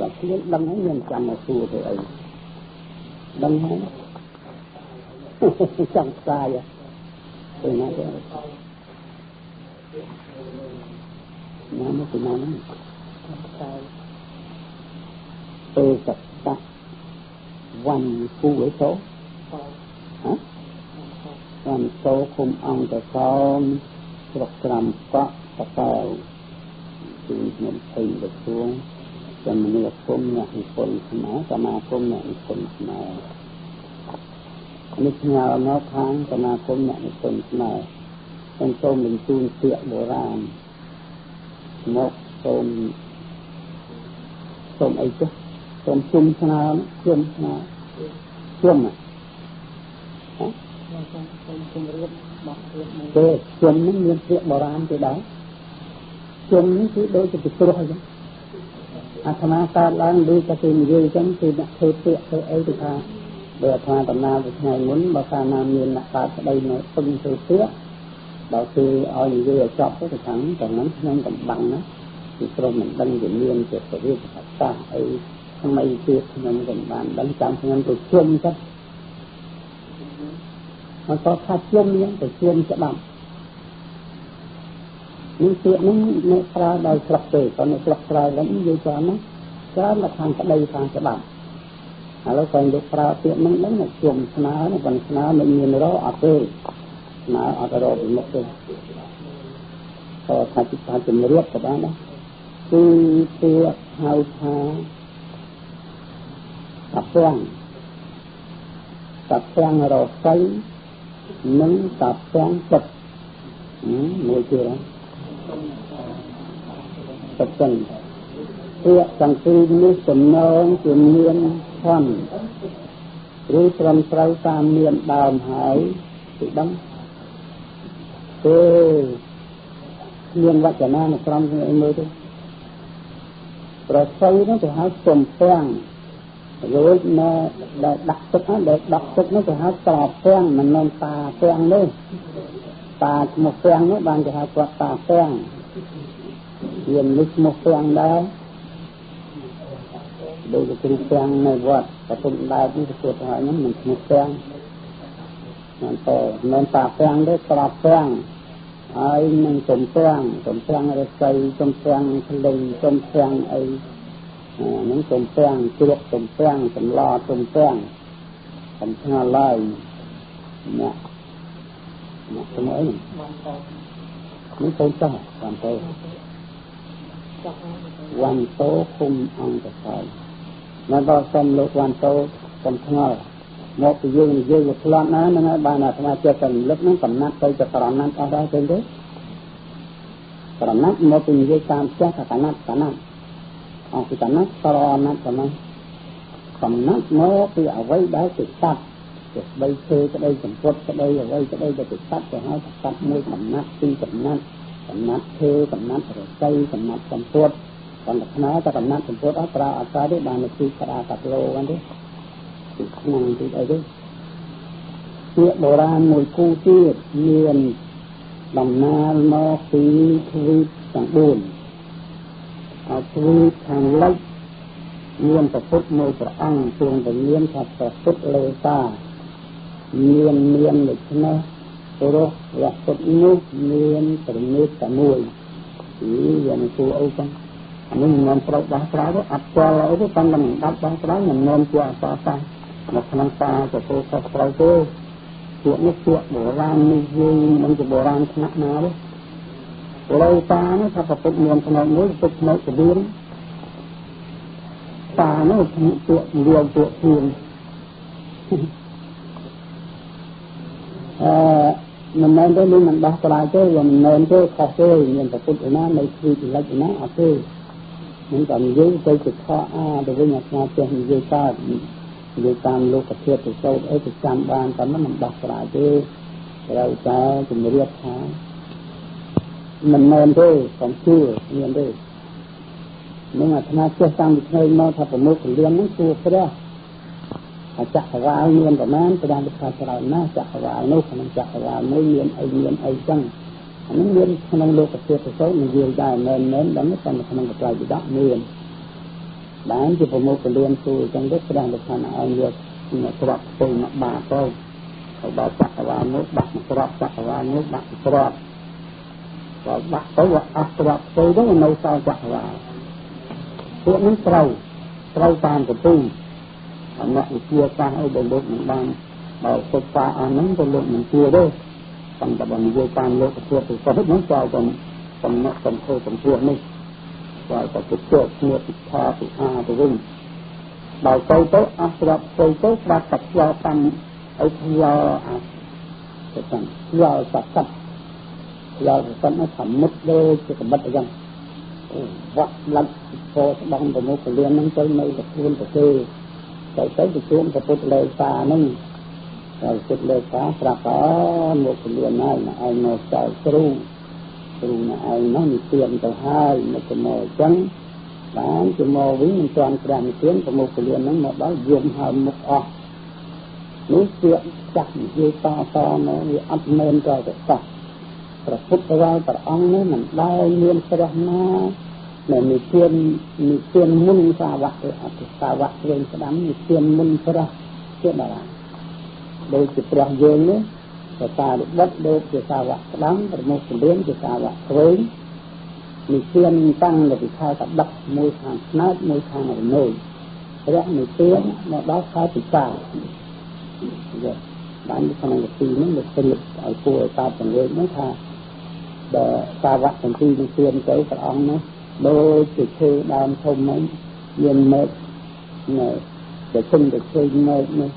ដល់ខ្លួនដឹងហើយមានចាំមកសួរទៅអីដឹងហើយចង់ផ្សាយទៅណាទៅណាមកពីណាហ្នឹងពេលសតៈវ៉ាន់គូអីទៅហ៎វ៉ាន់តោគុំអង្គតសោមស្រុកត្រាំកក់តកែវគឺខ្ញុំភ័យទៅសួងសមនីគុំអ្នកនិពន្ធខ្មែរសមាគមអ្នកនិពន្ធខ្មែរនេះផ្ញើមកខាងសមាគមអ្នកនិពន្ធខ្មែរខ្ញុំសូមបញ្ជូនពាក្យបុរាណមកសូមសូមអីចុះសូមជុំស្នើជុំស្នើជុំហ៎សូមជម្រាបបោះរៀបមួយទេជុំនេះមានពាក្យបុរាណទេដែរជុំនេះគឺដូចជាព្រោះអញ្ចឹងអាត្មាកើតឡើងឬក៏គេនិយាយអញ្ចឹងគឺអ្នកធ្វើពាក្យធ្វើអីទៅថាបើអាត្មាតំណាលពីថ្ងៃមុនបើកាលណាមានអ្នកកើតស្ដីនៅពឹងធ្វើពាក្យដល់គេឲ្យនិយាយឲ្យចប់ទៅខាងទាំងហ្នឹងខ្ញុំកំបាំងណាពីព្រោះមិនដឹងជាមានជាពរិទ្ធសាស្ត្រអីថ្មីទៀតខ្ញុំក៏បានដឹងចាំខ្ញុំទៅជុំទៅមកតថាជុំហ្នឹងទៅជុំច្បាប់នេះពាក្យហ្នឹងអ្នកប្រើដោយស្រុកទេក៏អ្នកស្រុកប្រើឡើងនិយាយច្រើនណាច្រើនមកខាងក្តីខាងច្បាប់ឥឡូវគាត់លោកប្រើពាក្យហ្នឹងហ្នឹងមកជុំស្នើហ្នឹងប៉ុន្តែស្នើមិនមានរកអត់ទេស្នើអត់រកពីមុខទេក៏ថាថាជំរាបក៏បានដែរគឺពាក្យហៅថាតាពាំងតាពាំងរស័យនិងតាពាំងចិត្តមួយទៀតទឹកចឹងពាក្យទាំងពីរនេះចំណងជាមានខំឬត្រឹមត្រូវតាមមានដើមហើយគឺដឹងទេមានវចនានុក្រមអីមើលទៅប្រស័យនោះគេហៅទំពាំងរួចនៅដែលដាក់ទឹកហ្នឹងដែលដាក់ទឹកនោះគេហៅត្រពាំងមិនមែនតាពាំងទេតាឈ្មោះពាំងនោះបានគេហៅគាត់តាពាំងមាននេះឈ្មោះពាំងដែរដូចគ្រូពាំងនៅវត្តបទុមដែតនេះទៅទៀតហើយហ្នឹងមិនឈ្មោះពាំងមិនតមិនតាពាំងទេត្រពាំងហើយនឹងទំពាំងទំពាំងរស័យទំពាំងភ្លេងទំពាំងអីហ្នឹងទំពាំងជ្រក់ទំពាំងសម្លទំពាំងកំឆ្ងល់ឡើយអ្នកអ្នកស្មោះនេះកូនចោះបានទៅវ៉ាន់តោគុំអង្គសោនៅដល់សុំលោកវ៉ាន់តោកំឆ្ងល់មកពីយើងនិយាយវាប្លន់ណាហ្នឹងហើយបានអាត្មាចេះតែលឹកហ្នឹងកំណាត់ទៅចក្រណាត់អស់ដែរទេទេក្រណាត់មកពីនិយាយតាមចេះថាកណាត់កណាត់អស់ពីកណាត់ក្រណាត់ប៉ុណ្ណឹងកំណាត់មកពីអ្វីដែលគេកាត់ទៅស្ដីឈើក្តីសម្ពុតក្តីអ្វីក្តីដែលគេកាត់ទៅហើយកាត់មួយកំណាត់ពីរកំណាត់កំណាត់ឈើកំណាត់រស័យកំណាត់សម្ពុតប៉ុន្តែខ្នើតែកំណាត់សម្ពុតអត់ប្រើអត់កើតទេបានទៅក្តារកាត់លោហ្នឹងទេពីក្នុងទីអីទេពាក្យបុរាណមួយគូទៀតមានដំណើរមកពីទ្វីបទាំង4ហើយទ្វីបខាងលិចមានព្រះពុទ្ធមួយព្រះអង្គទ្រង់ពមានថាព្រះពុទ្ធលេសាមានមានដូច្នេះព្រោះព្រះពុទ្ធនោះមានប្រណិតតែមួយនេះយ៉ាងគួរអីចឹងអានេះមិនមែនត្រូវដោះស្រាយទេអត់ស្គាល់អីទេប៉ុន្តែមិនដាច់ដោះស្រាយមិនមែនជាអសរសាស្ត្រនៅក្នុងតាទទួលខុសត្រូវទេពួកនេះពួកបុរាណនេះយើងមិនជាបុរាណថ្នាក់ណាទេលើតានោះថាប្រពុតមានផ្នែកមួយពុតផ្នែកពៀនតានោះពួកលាវពួកពៀនអឺមិនមែនទេនេះមិនដោះស្រាយទេវាមិនមែនទេខុសទេមានប្រពុតឯណានៅទ្វីបលិចឯណាអត់ទេនឹងតែនិយាយទៅជាខអាទៅវិញអាត្មាចេះនិយាយកើតនិយាយតាមលោកធាតុទៅសោតអីទៅចាំបានតែមិនដោះស្រាយទេត្រូវតែជម្រាបថាមិនមែនទេកុំជឿមានទេនឹងអាត្មាចេះតាំងពីក្មេងមកថាប្រមុខលៀនហ្នឹងគឺព្រះអចក្រវាលមានប្រមាណព្រះវិថាច្រើនណាស់ចក្រវាលនោះក្នុងចក្រវាលមួយមានអីមានអីចឹងអានេះមានក្នុងលោកធាតុទៅនិយាយដែរមែនមែនដឹងតែក្នុងបត្រៃពិដកមាន បានជាប្រមុខលៀនសួរចឹងទៅព្រះលក្ខណៈឲ្យយកក្របទៅមកបាទៅហើយដល់ចក្រវាលនោះបាក់មកក្របចក្រវាលនោះបាក់ក្របបើបាក់ទៅវាអស់ក្របទៅទៅនៅសល់ចក្រវាលពួកនេះត្រូវតាមកពូអអ្នកវិជាសាស្ត្រអីដែលលោកមិនបានបើសិក្សាអស់ហ្នឹងទៅលោកមិនជឿទេប៉ុន្តែបើនិយាយតាមលោកធម៌ទៅទៅហ្នឹងចោលទៅសំណក់សំខូសំព្រោះនេះបើទៅជឿគ្នាពិថាពិអាទៅវិញបើទៅអស់ក្របទៅទៅបាត់តែខ្យល់តាមអីខ្យល់អាទៅតាមខ្យល់សត្វខ្យល់សត្វនោះថាមុតដូចជាកបិតអញ្ចឹងវ៉ាក់ឡាច់ពោស្ដង់ប្រមុខលៀនហ្នឹងទៅនៅតែខ្លួនទៅទេទៅទៅជួមពុទ្ធលេសាហ្នឹងហើយពុទ្ធលេសាប្រាប់ថាមកលៀនហើយឯងមកចៅគ្រូគ្រូណាឯងនោះនិទានទៅហើយមកមកអញ្ចឹងបានជាមកវិញមិនទាន់ព្រះនិទានប្រមុខលៀនហ្នឹងមកដល់យំហើយមុខអស់នេះជាចាស់និយាយតតមកវាអត់មែនក៏ទៅសោះព្រះពុទ្ធរាជព្រះអង្គនេះមិនដែលមានព្រះណាដែលនិទានមុនសាវកទេអត់សាវកឆ្វេងស្ដាំនិទានមុនព្រះជាបារាដូចជាព្រះយើងនេះព្រះសារីបុត្រដូចជាសាវកស្ដាំប្រមុខលៀនជាសាវកឆ្វេងនិទានតាំងពីខែតដឹកមួយខាងស្នើតមួយខាងរនោចព្រះនិទានមកដល់ខែពិសាបានក្នុងវិធីនេះលោកប្រៀបឲ្យគួរឲ្យកើតចង្វេងនោះថាបើសាវកទាំងពីរនិទានទៅព្រះអង្គនោះដូចជាឈើដើមធំហ្នឹងមានមែកនៅតែគុំតែឃើញមែកនោះ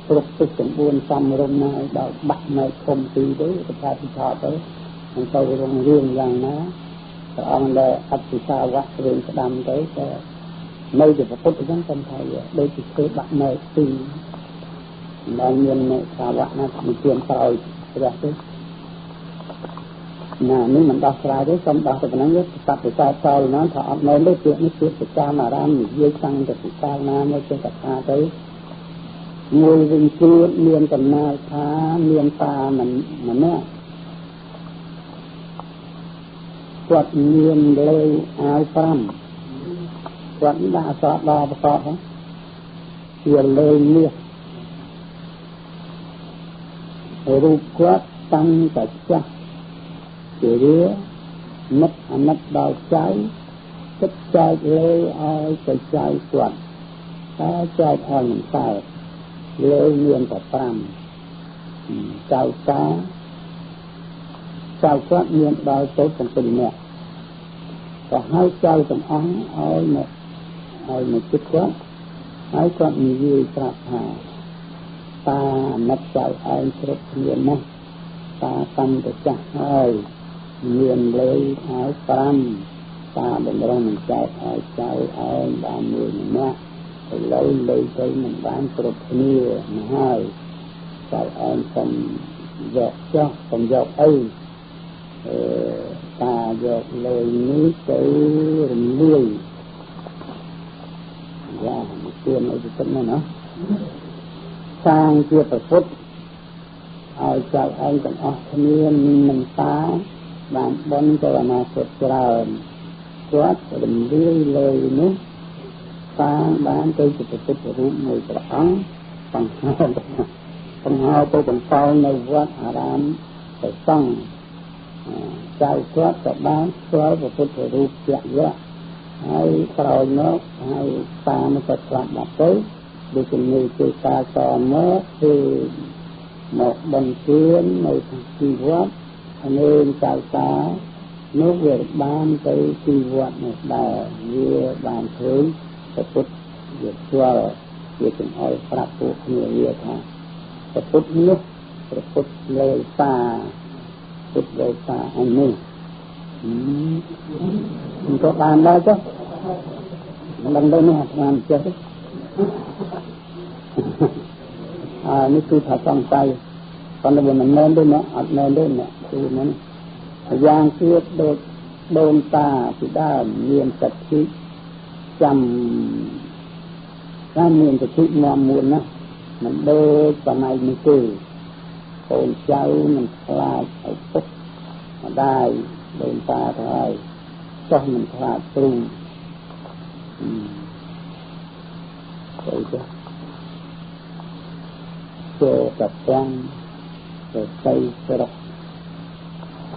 គ្រប់ទិសទាំង4សំរុំណាឲ្យដល់បាក់មែកធំពីរទៅកថាពិឆោទៅនឹងទៅរងរឿងយ៉ាងណាព្រះអង្គដែលអតិសាវករឿងស្ដាំទៅក៏នៅជាពុទ្ធអញ្ចឹងខ្ញុំថាដូចជាឈើបាក់មែកពីរមិនដែលមានសាវកណានិទានក្រោយព្រះទេណានេះមិនដោះស្រាយទេសូមដោះតែប៉ុណ្្នឹងទេសត្វពិសាចោលណាថាអត់មែនទេពាក្យនេះពាក្យប្រចាំអារាមនិយាយតាំងតែពិសាណាមកចេះកថាទៅមួយវិញទៀតមានដំណើរថាមានតាម្នាក់គាត់មានលេវអាវ5គាត់ដាក់អក្សរដល់ប្រកបហ្នឹងជាលេវមាសរូបគាត់តាំងតែចាស់ជារានឹកអាណិតដល់ចៅគិតចែកលេវឲ្យទៅចៅគាត់តែចែកឲ្យមិនកើតលេវមានតែ5ចៅតាចៅគាត់មានដល់ទៅ7នាក់ក៏ឲ្យចៅទាំងអស់ឲ្យមកជិតគាត់ហើយគាត់និយាយប្រាប់ថាតាអាណិតចៅឯងគ្រប់គ្នាណាស់តាកាន់តែចាស់ហើយមានលេវហើយ5តាបំរុងនឹងចែកឲ្យចៅឯងបានមួយម្នាក់ឥឡូវលេវទៅមិនបានគ្រប់គ្នាណាហើយចៅឯងសុំយកចុះសុំយកអីតាយកលេវនេះទៅរំលាយយ៉ាមកទៀនអីទៅណាណាសាងជាប្រពុតឲ្យចៅឯងទាំងអស់គ្នានឹងតាបានបុណ្យទៅអនាគតច្រើនគាត់រំលាយលើនោះតាបានទៅជាពុទ្ធរូបមួយព្រះអង្គបង្ហើទៅបង្កល់នៅវត្តអារាមទៅសង្ឃចៅគាត់ក៏បានស្គាល់ពុទ្ធរូបជាក់លាក់ហើយក្រោយមកហើយតានោះក៏ស្លាប់បាត់ទៅដូចជំងឺគេតាតមកគឺមកបញ្ជឿននៅទីវត្តអេងចៅតានោះវាបានទៅទីវត្តនោះដែរវាបានឃើញពុទ្ធវាស្គាល់វាចង្អុលប្រាប់ពួកគ្នាវាថាពុទ្ធនោះពុទ្ធលេសាពុទ្ធលេសាអញនេះមិនក៏បានដែរចុះមិនដឹងទៅនេះអាត្មាមិនចេះទេអានេះគឺថាសង្ស័យប៉ុន្តែវាមិនមែនទេណាអត់មែនទេណាគឺមិនយ៉ាងទៀតដូចដូនតាពីដើមមានសទ្ធិចាំតែមានសទ្ធិនាំមួនណាមិនដូចសម័យនេះទេកូនចៅមិនខ្លាចឪពុកម្ដាយដូនតាទៅហើយចុះមិនខ្លាចគ្រូ ទៅទៅចូលតាពាំងទៅទៅស្រុក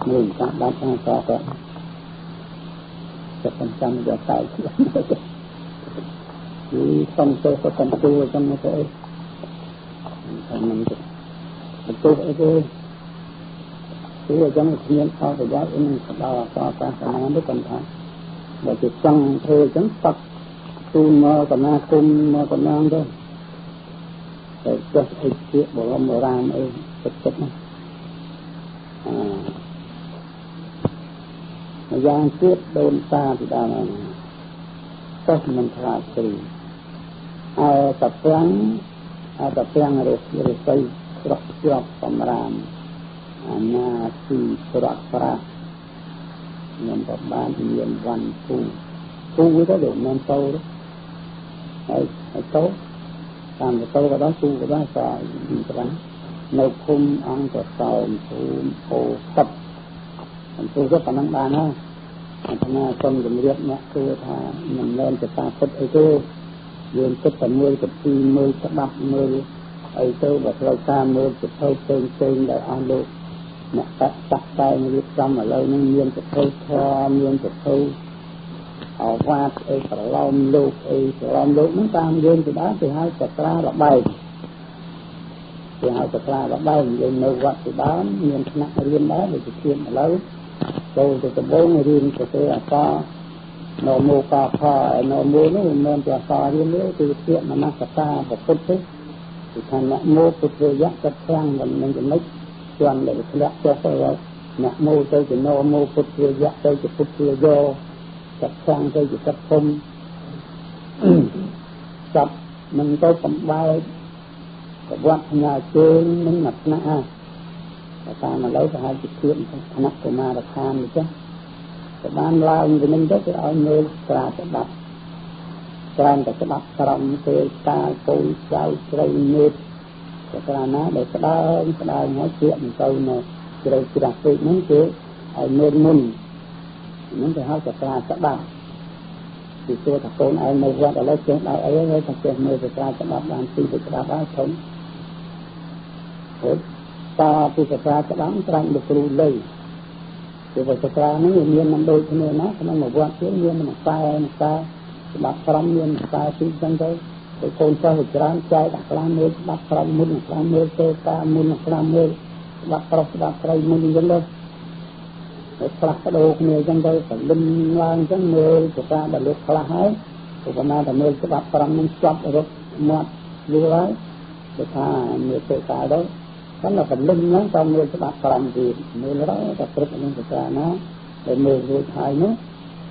មួយតាមបានតាមតទៅจะចាំយកតែគឺសំទៅក៏សំទួចាំទៅអីតាមនឹងទៅអីទេគឺអញ្ចឹងគ្មានផលប្រយោជន៍នឹងដល់អសសាសនានេះគាត់ថាបើជាចង់ធ្វើអញ្ចឹងតាក់ទូនមកកណាគុំមកកណាងទៅតែចេះអីជាបរមបុរាណអីចិត្តណាអឺយ៉ាងទៀតដូនតាពីដើមទៅមិនខ្លាចគ្រីអើតាពាំងអើតាពាំងរសរស័យស្រក់ជាប់បំរាមអាណាទីស្រក់ប្រាស់ខ្ញុំក៏បានមានវ៉ាន់ពូពូទៅលោកមិនទៅហើយទៅតាមទៅក៏ដល់ពូក៏ដល់សប្រាំនៅភូមិអង្គសោមភូមិអូកັບអំពូក៏ប៉ុណ្ណឹងបានហើយអាត្មាសូមជម្រាបអ្នកគឺថាមិនមែនជាការពិតអីទេយើងគិតតែមើលកពីមើលច្បាប់មើលអីទៅបើត្រូវការមើលសភៅផ្សេងផ្សេងដែលអស់លោកអ្នកតាក់តែរៀបចំឥឡូវនេះមានសភៅធម៌មានសភៅអវាទអីប្រឡោមលោកអីប្រឡោមលោកហ្នឹងតាមយើងទៅដែរគេហៅសត្រារបែងគេហៅសត្រារបែងយើងនៅវត្តពីដើមមានថ្នាក់រៀនដែរដូចជាឥឡូវចូលទៅដំបូងរៀនទៅទេអសនមោកាខនមោនោះមិនមែនជាអសរៀនទេគឺពាក្យមនសកាពុទ្ធទេគឺថានមោពុទ្ធយៈចិត្តខ្លាំងមិននឹងចំណុចជាន់ដែលធ្លាក់ចុះទៅនមោទៅជានមោពុទ្ធយៈទៅជាពុទ្ធយោចិត្តខ្លាំងទៅជាចិត្តធំចាប់មិនទៅបំបែកប្រវត្តិញ៉ាជើងនឹងមួយថ្នាក់តែតាមឥឡូវប្រហែលជាធៀបថ្នាក់កុមារដ្ឋាននេះចាក៏បានឡើងទៅនឹងទៅគេឲ្យមើលត្រាច្បាប់ត្រាំតែច្បាប់ក្រមទេតាកូនចៅស្រីមេតក៏ត្រាណាដែលស្ដើងស្ដើងហើយជាមិនទៅនៅជ្រៅជ្រះពេកហ្នឹងគេឲ្យមើលមុនហ្នឹងគេហៅថាត្រាច្បាប់ពីព្រោះថាកូនឯងនៅវត្តឥឡូវចេះដល់អីហើយថាចេះមើលត្រាច្បាប់បានពីច្បាប់ហើយធំព្រោះតពីសត្រាច្បាប់ត្រាំលោកគ្រូលៃពីសត្រានេះមានមិនដូចគ្នាណាក្នុងមួយវត្តទៀតមានមួយខ្សែមួយខ្សែច្បាប់ក្រមមានខ្សែពីរចឹងទៅទៅកូនសិស្សច្រើនចែកអាខ្លះមើលច្បាប់ក្រមមុនខ្លះមើលទេតាមុនខ្លះមើលច្បាប់ប្រុសច្បាប់ស្រីមុនចឹងទៅហើយខ្លះបដូរគ្នាចឹងទៅព្រលឹមឡើងចឹងមើលសត្រាដល់លោកខ្លះហើយឧបមាថាមើលច្បាប់ក្រមនឹងជាប់រត់មាត់យល់ហើយគេថាមើលទេតាទៅប៉ុន្តែព្រលឹមហ្នឹងតើមើលច្បាប់ក្រមទៀតមើលរហូតតែព្រឹកនឹងសត្រាណាដែលមើលរួចហើយនោះ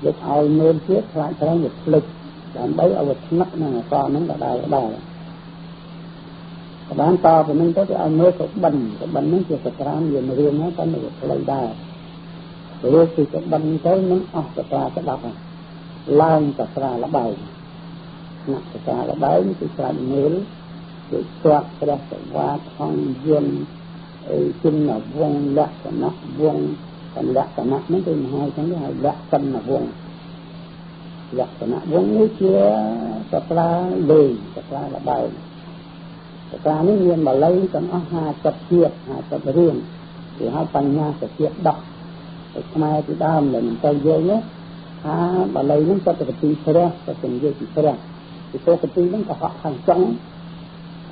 យកឲ្យមើលទៀតខ្លាចក្រែងវាភ្លេចដើម្បីឲ្យវាថ្នាក់នឹងអសហ្នឹងដដែលដដែលបានតទៅនឹងទៅគេឲ្យមើលក៏បិណ្ឌក៏បិណ្ឌហ្នឹងជាសត្រាមានរឿងហ្នឹងប៉ុន្តែវាខ្លីដែរព្រោះពីក៏បិណ្ឌទៅនឹងអស់សត្រាច្បាប់ហើយឡើងសត្រាល្បែងថ្នាក់សត្រាល្បែងគឺស្រាច់មើលគឺស្ទាត់ព្រះសវ៉ាថងយន្តអីជំនវងលក្ខណៈវងលក្ខណៈហ្នឹងគេមហាចឹងគេហៅលក្ខណៈវងលក្ខណៈវងនេះជាសត្រាលេងសត្រាល្បែងសត្រានេះមានបាលីទាំងអស់50ជាតិ50រឿងគេហៅបញ្ញាសជាតិ10តែខ្មែរពីដើមដែលមិនទៅយល់នោះថាបាលីហ្នឹងគាត់ទៅទីព្រះគាត់ទៅនិយាយពីព្រះពីព្រោះទីហ្នឹងក៏ហក់ខាងចុង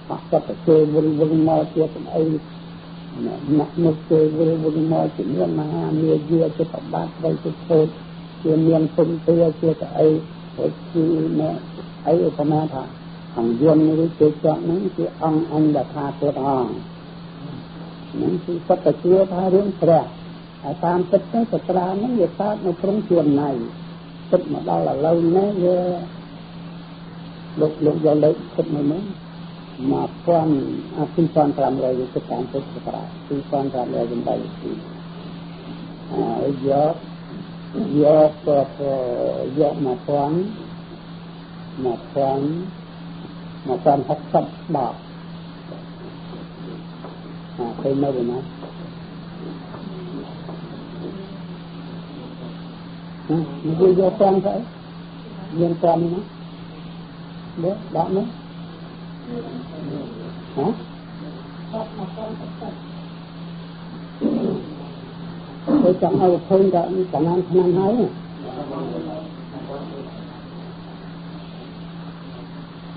ហក់គាត់ទៅជេរវល់វល់មកជាស្អីអ្នកនោះជេរវល់វល់មកជាមានមហាមាយាជាប្របាទស្រីជាខូចជាមានពុំទាជាស្អីហើយគឺអ្នកអីឧបមាថាអង្គយន្តឬជាចកហ្នឹងជាអង្គអញដែលថាពុទ្ធអង្គហ្នឹងគឺគាត់ទៅជឿថារឿងព្រះហើយតាមពិតទៅសត្រាហ្នឹងវាកើតនៅក្នុងជួនណៃគិតមកដល់ឥឡូវនេះវាលោកលោកយកលេខគិតមួយមើល1500គិតតាមពុទ្ធសករាជ2582ហើយយកយកយកមកពាន់មកពាន់1060បាតអាឃើញនៅវិញណានិយាយយកពាន់ទៅមានពាន់នេះណាដាក់នោះ ហ៎ទៅចង់ឲ្យឃើញតែប្រហែលឆ្នាំហើយ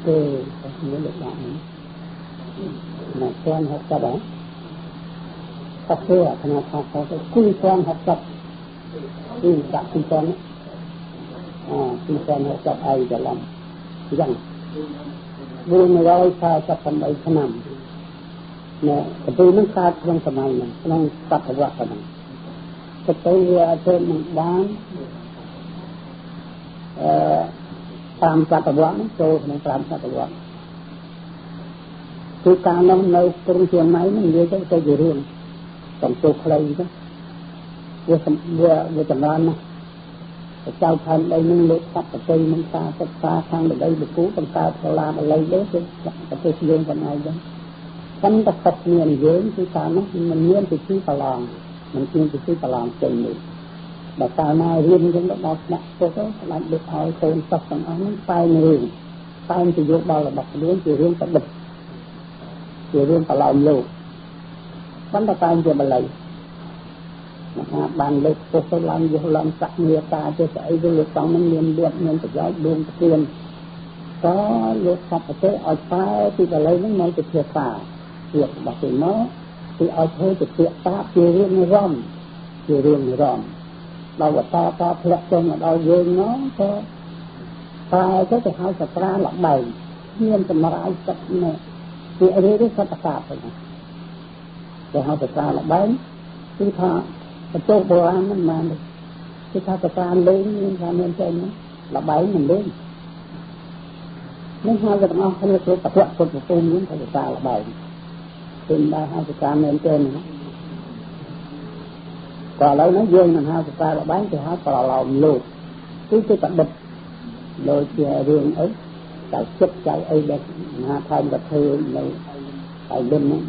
ទេខ្ញុំលើកដាក់នេះមក1060ហ៎តើអាត្មាថាទៅគូ1060គឺដាក់2000អ2060ឯងច្រឡំអញ្ចឹង448ឆ្នាំណែកពីនឹងកើតក្នុងសម័យហ្នឹងក្នុងសតវត្សហ្នឹងទៅវាអត់ទៅនឹងបាន5សតវត្សហ្នឹងចូលក្នុង5សតវត្សគឺកាលនោះនៅក្រុងសៀមៃហ្នឹងនិយាយទៅទៅជារឿងសំទោសខ្លីទៅវាវាចម្រើនណាស់ចៅផែនដីនឹងលើកសត្វប្រតិនឹងការសិក្សាខាងដីបកូបង្កើតសាលាបាលីលើគឺប្រទេសយើងប៉ុណ្ណេះចឹងប៉ុន្តែខុសគ្នានឹងយើងគឺកាលនោះមិនមានពិធីប្រឡងមិនមានពិធីប្រឡងចេញនេះបើកាលណារៀនចឹងដល់ថ្នាក់ពុទ្ធស្ដេចលើកឲ្យកូនសិស្សទាំងអស់ហ្នឹងតែងរឿងតែងជាយោបល់របស់ខ្លួនជារឿងប្រឌិតជារឿងប្រឡោមលោកប៉ុន្តែតែងជាបាលីថាបានលើកពុទ្ធឡើងយុះឡើងសក្ងារតាចេះស្អីទៅលោកតង់នឹងមានលៀបមានប្រយោជន៍ដួងទានក៏លោកសពទេឲ្យតែពីបាលីហ្នឹងមកជាភាសាពាក្យរបស់គេមកគឺឲ្យធ្វើជាពាក្យតាជារឿងរំជារឿងរំដល់វតាតាធ្លាក់ចុះមកដល់យើងមកក៏តែទៅហៅសត្រាលបែងមានសម្រាយទឹកនេះពាក្យរឿងនេះសត្វតាទៅគេហៅសត្រាលបែងគឺថាបន្ទោបុរាណមិនបានទេគឺថាសត្រាលេងមានថាមានចេញលបែងមិនលេងនឹងហៅទាំងអស់គ្នាគ្រប់ប្រភពពុទ្ធភូមិមានថាសត្រាលបែងគឺមិនដែលហៅសត្រាមែនទេណាក៏ឥឡូវនេះយើងមិនហៅសត្រាលបែងគេហៅប្រឡោមលោកគឺគេប្រឌិតដូចជារឿងអីចៅចិត្តចៅអីដែលមហាថែមក៏ធ្វើនៅហើយលិនហ្នឹង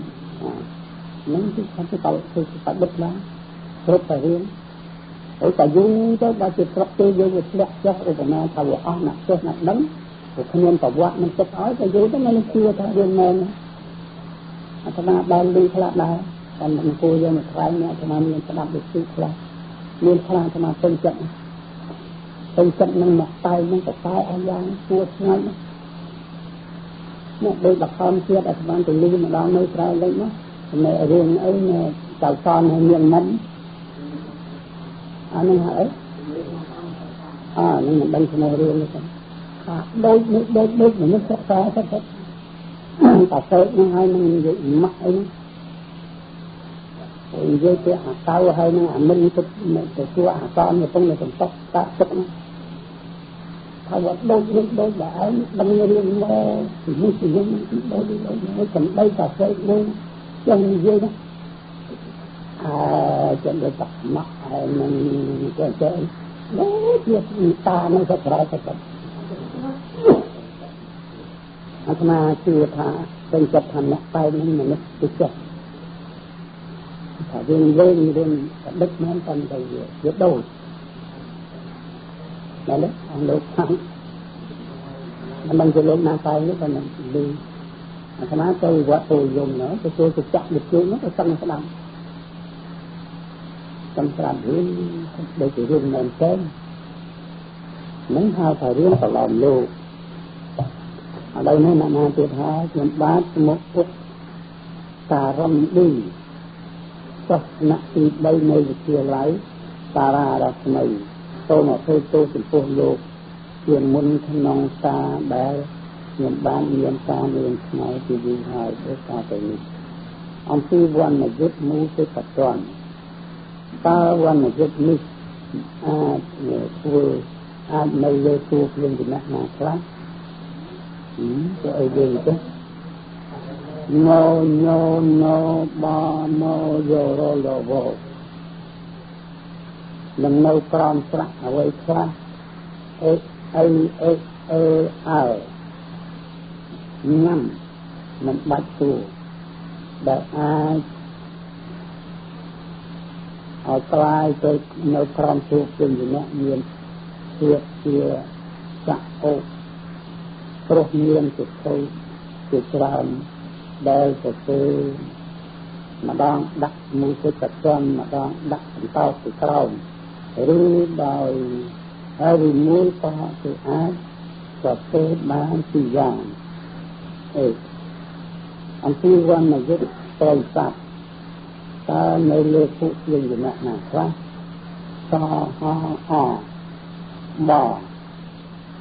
ហ្នឹងគឺថាគេប្រឌិតឡើងគ្រប់តែរឿងហើយតែយូរទៅដល់ជាស្រុកទេយើងវាធ្លាក់ចុះឧបមាថាវាអស់ណាស់ចេះណាស់ដឹងព្រោះគ្មានប្រវត្តិនឹងទឹកឲ្យតែយូរទៅនៅជឿថារឿងមែនអាត្មាបានលឺខ្លះដែរតែមិនគួរយកមកថ្លែងអាត្មាមានស្ដាប់វិទ្យុខ្លះមានខ្លះអាត្មាពេញចិត្តពេញចិត្តនឹងមកតែនឹងកតែអស់យ៉ាងគួរស្ងាត់នេះដូចលខោនជាតិអាត្មាទៅលឺម្ដងនៅក្រៅលេចនោះនៅរឿងអីចៅតនហើយមានមិនអានេះហើយអានេះមិនដឹងឈ្មោះរឿងនេះទេថាដូចនេះដូចដូចមនុស្សសិក្សាទៅតែទៅនឹងហើយនឹងនិយាយម៉ាក់អីហ្នឹងនិយាយពីអាកៅហើយនឹងអាមិនទៅទៅសួរអាកនកំពុងនៅកំតុកតាទឹកហ្នឹងថាว่าដូចនេះដូចតែឯងដឹងរឿងមកនេះនេះដូចដូចមួយកំដីកាហ្វេមួយចង់និយាយណាអើចាំទៅតាក់ម៉ាក់ហើយនឹងចេះចេះដូចជាតានឹងទៅក្រៅទៅអាត្មាជឿថាពេញចិត្តថាអ្នកតែនឹងមនុស្សពិសេសថារឿងលេងរឿងដឹកមែនប៉ុន្តែវាដូចតែនេះអង្គលោកខាងមិនដឹងជាលោកណាតែនេះប៉ុន្តែលឺអាត្មាទៅវត្តពលយមនោះទៅចូលទៅចាក់វិទ្យុនោះទៅសឹងស្ដាប់សំស្រាប់រឿងដូចជារឿងមែនទេនឹងហៅថារឿងប្រឡំលោកឥឡូវនេះអ្នកណាទៀតហើយខ្ញុំបាទមកពុកការំឌីសិស្សថ្នាក់ទី3នៃវិទ្យាល័យតារារស្មីសូមអភ័យទោសចំពោះលោកជាមុនក្នុងការដែលខ្ញុំបានមានការមានឆ្ងាយពីយូរហើយដោយការទៅនេះអំពីវណ្ណយុទ្ធមូសិបតនតើវណ្ណយុទ្ធនេះអាចធ្វើអាចនៅលើតួភ្លៀងចំណាស់ណាខ្លះទៅអីវិញទៅងញណបមយោរលវនឹងនៅក្រោមស្រៈអ្វីខ្លះអេអីអេអឺអើញ៉ាំមិនបាច់តួដែលអាចឲ្យក្លាយទៅនៅក្រោមជួបជាអ្នកមានជាជាសៈអូព្រោះមានសិទ្ធិ ជាច្រើនដែលទៅគឺម្ដងដាក់មួយទៅប្រចាំម្ដងដាក់បន្តពីក្រោមឬដោយហើយឬមួយក៏គឺអាចក៏ទៅបានពីយ៉ាងអេអំពីវណ្ណយុទ្ធប្រិស័ទតើនៅលើពួកយើងយណៈណាខ្លះសហអប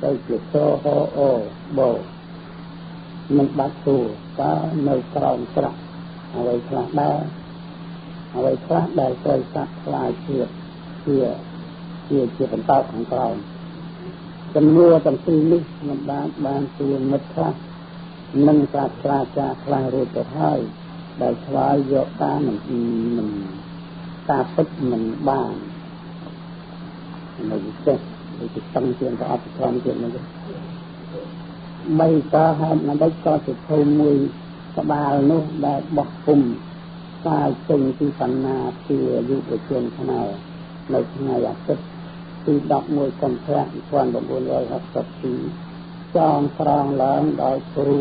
ទៅជាសហអូបមិនបាត់តួតើនៅក្រោមស្រៈអ្វីខ្លះដែរអ្វីខ្លះដែលត្រូវស័ក្តិខ្លាយជាជាជាជាបន្តខាងក្រោមចំនួនទាំងពីរនេះមិនបានទួមិត្តខ្លះនិងសាស្ត្រាចារ្យខ្លះរួចទៅហើយដែលឆ្លើយយកតាមមិនតាពិតមិនបាននៅពិសេសដូចជាតឹងជាងក៏អត់ក្រំទៀតនោះបីតហេតុម្ដេចក៏ជាភូមិមួយក្បាលនោះដែលបោះពុំផ្សាយចេញពីបណ្ណាជាយុវជនខ្មែរនៅថ្ងៃអាទិត្យទី11កុម្ភៈ1962ចងក្រងឡើងដោយគ្រូ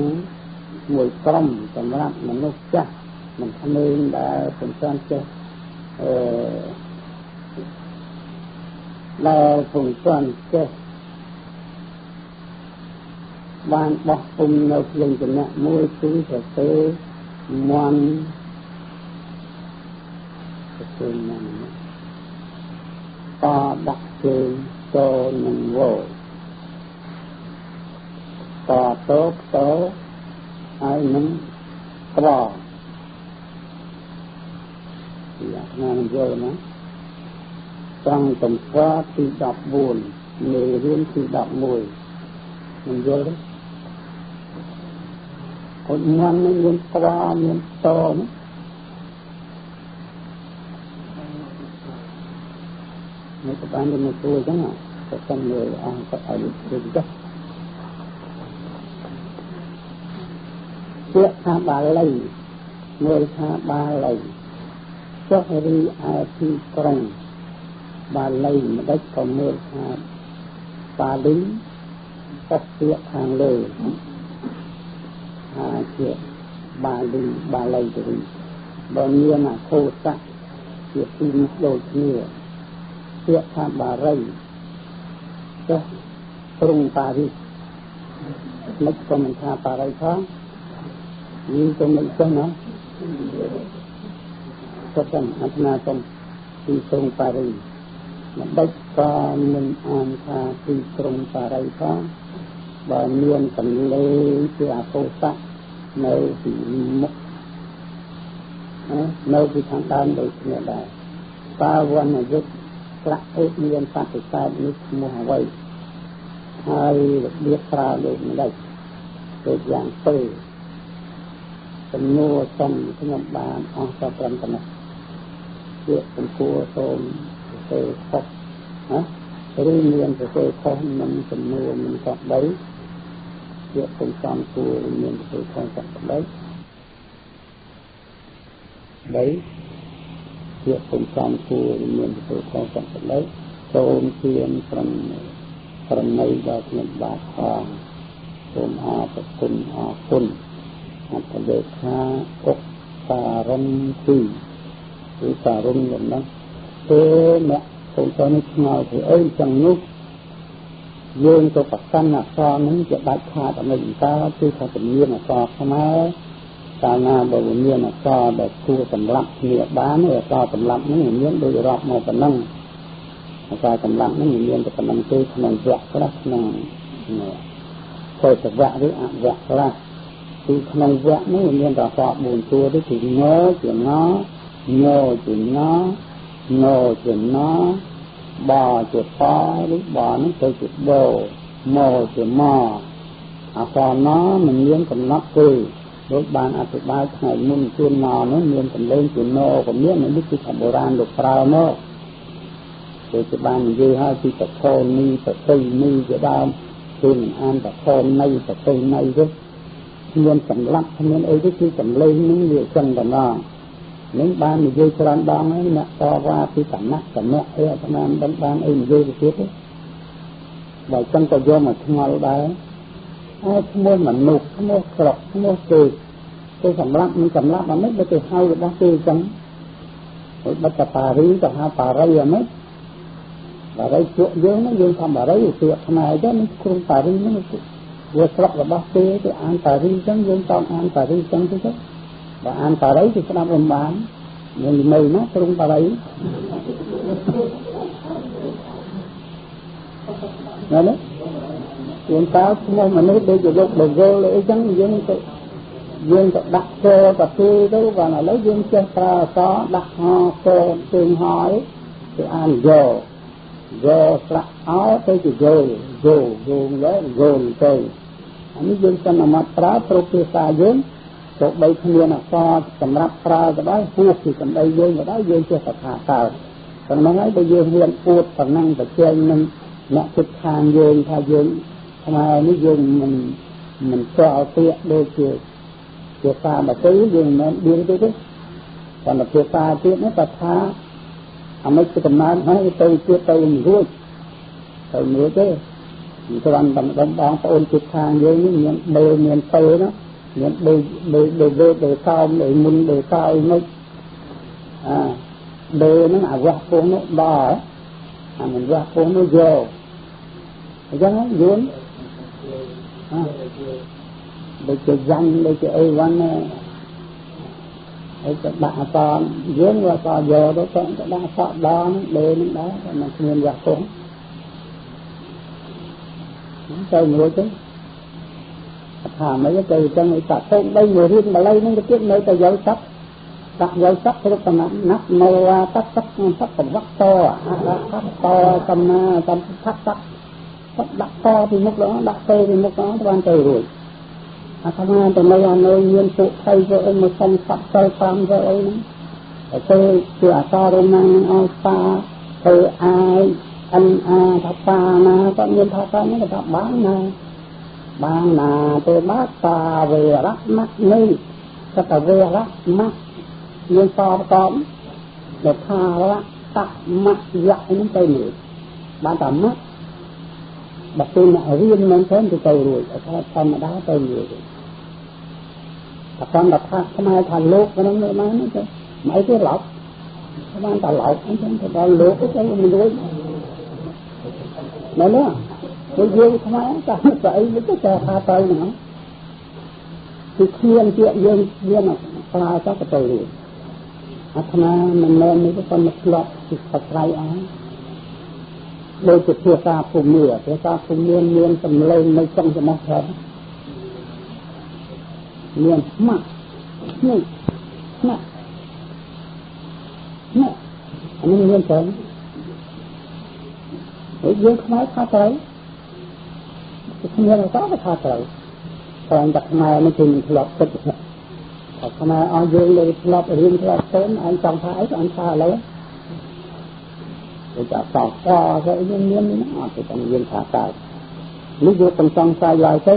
មួយក្រុមសម្រាប់មនុស្សចាស់មិនក្មេងដែលពុំទាន់ចេះដែលពុំទាន់ចេះបានបោះពុំនៅភ្លេងចំណៈមួយគឺប្រទេសមន់ប្រទេសមន់តដាក់ជើងតនឹងវោតតោតោហើយនឹងក្រយ៉ាណានឹងយល់ណាត្រង់ទំព័រទី14មេរៀនទី11នឹងយល់ទេคนงานไม่มีกระมีโตนะไม่ก็บ้านจะไม่ตัวจังอ่ะก็ต้องเลยอ่ะก็เอาดูจ้ะเสื้อผ้าบาลีเมื่อผ้าบาลีเจ้ารีอาทีกรงบาลีไม่ได้ก็เมื่อผ้าบาลีก็เสื้อทางเลยอาเจียบาลีบาลีตัวนี้บางเมียน่ะโคตรเสียตีนโดดเนี่ยเสียทางบาลีก็กรุงปารีสไม่ก็มันทาปารีสนี่ก็ไม่ใช่นะก็ต้องอัตนาตรงที่กรุงปารีสมันได้ก็มันอ่านทาที่กรุงปารีสบางเมียนสำเลเสียโคตรในสีมุกในที่ทางด้านโดยเนี่ยได้ปาวันยุทธพระเอกเมียนปฏิเสธนิสมุหไว้ให้เรียกปลาโดยไม่ได้โดยอย่างเป้จำนวนสมขนมบานองค์ประกันนะเรียกเป็นครัวโซมเตะคบนะหรือเมียนเตะคบมันจำนวนมันก็ได้เรียกเป็นสามตัวเมียนเตะคบก็ได้ได้เรียกเป็นสามตัวเมียนเตะคบก็ได้โซมเทียนประในดอกเงินบาททองโซมอาปกุลอาคุณอัตเดชาอกการันตีหรือการุณอย่างนั้นเอเนี่ยคงตอนนี้เงาถือเอ้ยจังนุกโยนตัวปักกั้นอักษรนั้นจะบาดขาดอะไรอย่างเงี้ยที่เขาเป็นเรื่องอักษรใช่ไหมตาหน้าบริเวณอักษรแบบคู่สำหรับเนี่ยบ้านเนี่ยอักษรสำหรับนี่เลี้ยงโดยรอบมอปนั่งอักษรสำหรับนี่เลี้ยงแต่ปนั่งคือขนมแหวกละขนมเนี่ยโคตรแหวกหรืออะแหวกละคือขนมแหวกนี่เลี้ยงแต่อักษรบุญตัวที่ถึงเงาเจียงเงาเงาเจียงเงาเงาเจียงเงาบ่อเจ็บปอหรือบ่อนั้นเคยเจ็บโบโมเจ็บมออักษรน้อมันเลี้ยงกับนักคือโดยบานอธิบายให้มุ่นเทียนนอนั้นเลี้ยงกับเล่นเทียนโนกับเลี้ยงในวิธีโบราณหลกเปล่าโน่โดยจะบานยื้อให้ที่ตะโคนนี่ตะตีนี่จะดามคือมันอ่านตะโคนในตะตีในด้วยเลี้ยงสำลักเลี้ยงไอ้ที่คือสำเล่นนี่เลี้ยงจังกันน้องnhững ba mình dư cho lan đón ấy nè to qua khi cảm nát cảm nát ấy cho nên đánh ban ấy mình dư thì chết ấy và trong tờ do mà ngồi đấy ហើយឈ្មោះមនុស្សឈ្មោះស្រុកឈ្មោះគេគេសម្រាប់មិនសម្រាប់អានេះបើគេហៅរបស់គេអញ្ចឹងហើយបិទតាប៉ារីទៅហៅប៉ារីអានេះបារីជក់យើងហ្នឹងយើងថាបារីពាក្យខ្មែរទៅនេះក្រុងប៉ារីហ្នឹងវាស្រុករបស់គេគេអានប៉ារីអញ្ចឹងយើងចង់អានប៉ារីអញ្ចឹងទៅបើអានប៉ារីគេស្ដាប់មិនបានមាននៅណាក្រុងប៉ារីណានេះយើងតើឈ្មោះមនុស្សដូចជាលោកបវលអីចឹងយើងទៅដាក់ចូលកាហ្វេទៅបាទឥឡូវយើងចេះប្រើអក្សរដាក់ហកូនជើងហើយគេអានយកយកស្លាក់អោទៅជាយកយកយកយកទៅអានេះយើងសន្មត់ប្រើគ្រប់ភាសាយើងទោះបីគ្មានអក្សរសម្រាប់ប្រើក៏ដោយហួសពីសម្ដីយើងក៏ដោយយើងចេះតែថាតើប៉ុណ្ណឹងហើយបើយើងហ៊ានអួតប៉ុណ្ណឹងប្រជែងនឹងអ្នកជិតខាងយើងថាយើងខ្មែរនេះយើងមិនស្គាល់ពាក្យដូចជាភាសាដទៃយើងមិនមែនបៀងទេទេប៉ុន្តែភាសាទៀតនេះបើថាអាមិនជាកំណើតហើយទៅទៀតទៅមិនរួចទៅមិនរួចទេគ្រាន់តែម្ដុំបងប្អូនជិតខាងយើងនេះមានបេមានពេណាមានបេបេបេបេកោមបេមុនបេកោអីមិនអាបេហ្នឹងអាវះពោះនោះដល់អាមិនវះពោះនោះយកអញ្ចឹងយួនដូចជាយ៉ាងដូចជាអីវ៉ាន់ហើយក៏ដាក់អសរយើងវាអសរយកទៅក៏ដាក់អសរដងដេនឹងដែរมันគ្មានវះពោះទៅមួយទៅថាមិនទៅអញ្ចឹងឯតាទៅបីមួយរៀនបាលីនឹងទៅទៀតនៅតែយកសັບដាក់យកសັບគ្រប់តំណាក់នៅតាក់តាក់តាក់វត្តតអរតតំណាតំផាក់តាក់ដាក់តពីមុខដល់ដាក់ទៅពីមុខដល់បានទៅរួចអាត្មាទៅនៅអានៅមានពួកថៃទៅអីមកសុំសັບសិល5ទៅអីហ្នឹងទៅជាអក្សររណានឹងឲ្យតាទៅអាយអិនអាថាតាណាក៏មានថាតានេះក៏ថាបានណាបានណាទៅបាតាវេរៈមៈនេះកតវេរៈមៈមានសបតំដែលថារៈតមៈយៈហ្នឹងទៅនេះបានតាមៈបើពេលអ្នករៀនមែនទេទៅរួចអត់ថាធម្មតាទៅរួចតែតាមថាខ្មែរថាលោកហ្នឹងមើលមកហ្នឹងទៅមិនអីទេឡោកបានតែឡោកអញ្ចឹងទៅដល់លោកទៅមិនរួចមែនទេព្រោះយើងខ្មែរតែស្អីទៅតែថាទៅហ្នឹងគឺគ្មានពាក្យយើងមានប្រើទៅទៅរួចអាត្មាមិនមែននេះប៉ុន្តែធ្លាប់ពីស្រ័យអស់ដូចជាភាសាភូមិភាសាភូមិមានសម្លេងនៅចុងច្រមុះច្រើនមានម៉ាក់នេះម៉ាក់នេះអានេះមានច្រើនហើយយើងខ្មែរថាត្រូវគ្នាក៏ថាត្រូវតែតែខ្មែរនេះគឺមិនធ្លាប់គិតតែខ្មែរអស់យើងលើធ្លាប់រៀនធ្លាប់ទៅអញចង់ថាអីក៏អញថាឥឡូវទៅចាក់តកទៅយើងមាននេះអត់ទៅតែយើងថាតើនេះយកកំសងសាយឡើយទៅ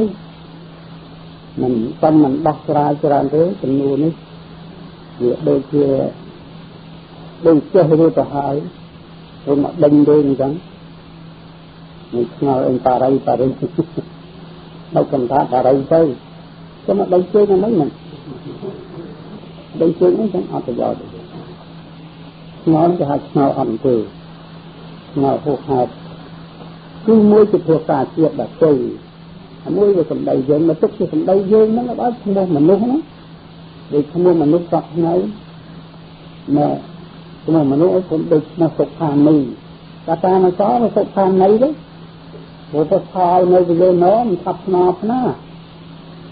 មិនតំមិនដោះស្រាយច្រើនទេចំនួននេះវាដូចជាដូចចេះរួចទៅហើយទៅមកដេញយើងអញ្ចឹងមិនឆ្ងល់អីប៉ារីប៉ារីបើកំថាប៉ារីទៅទៅមកដេញជើងហ្នឹងមិនដេញជើងហ្នឹងចឹងអត់ប្រយោជន៍ទេឆ្ងល់គេហៅឆ្ងល់អត់ទេឆ្ងល់ហួសហេតុគឺមួយជាភាសាជាតិដទៃមួយវាសម្ដីយើងមកទុកជាសម្ដីយើងហ្នឹងដល់ឈ្មោះមនុស្សហ្នឹងដូចឈ្មោះមនុស្សសពថ្ងៃណែឈ្មោះមនុស្សឲ្យដូចឈ្មោះសុផានីតែតាមអសរសុផានីទៅព្រោះទៅថយនៅពីលើណមិនថាប់ស្នោផ្ណា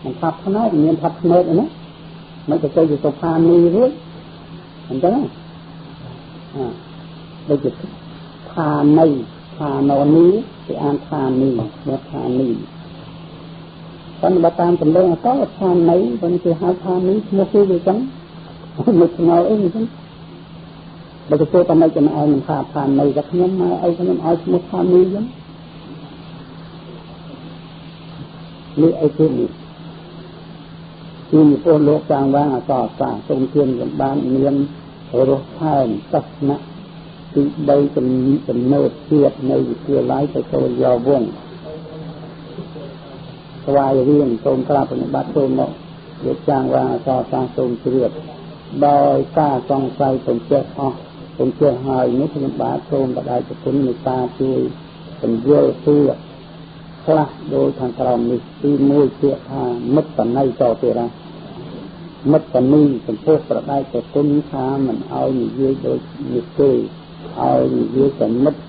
មិនថាប់ផ្នែកមានថាប់ភ្នែកណាមិនទៅជាសុផានីរួចអញ្ចឹងអាដូចជាឋានីឋាននីគេអានឋានីមកឋានីប៉ុន្តែបើតាមសម្លេងអក្សរឋានីប៉ុន្តែគេហៅឋានីឈ្មោះគេវាចឹងមិនឆ្ងល់អីអញ្ចឹងបើទៅតែមិនចំឯងមិនថាឋានីតែខ្ញុំមកអីខ្ញុំឲ្យឈ្មោះឋានីចឹងនេះអីគេនេះគឺនិពន្ធលោកចាងវាងអក្សរសាស្ត្រសូមធានសម្បានមានរស់ថែមសាសនៈទី3ចំណើតជាតិនៅវិទ្យាល័យទៅចូលយកវង ស្វាយរៀងសូមក្រាបប្រណិប័តសូមមកលោកចាងវាងអសរសាស្ត្រសូមជ្រាបដោយការសង្ស័យពំចេះអស់ពំចេះហើយនេះខ្ញុំបាទសូមបដិគុណមេត្តាជួយពន្យល់ពាក្យខ្លះដោយខាងក្រោមនេះទី1ពាក្យថាមិត្តណីតទេរៈមិត្តនីចំពោះប្រដេជគុណថាមិនឲ្យនិយាយដូចនេះទេឲ្យនិយាយតែមិត្ត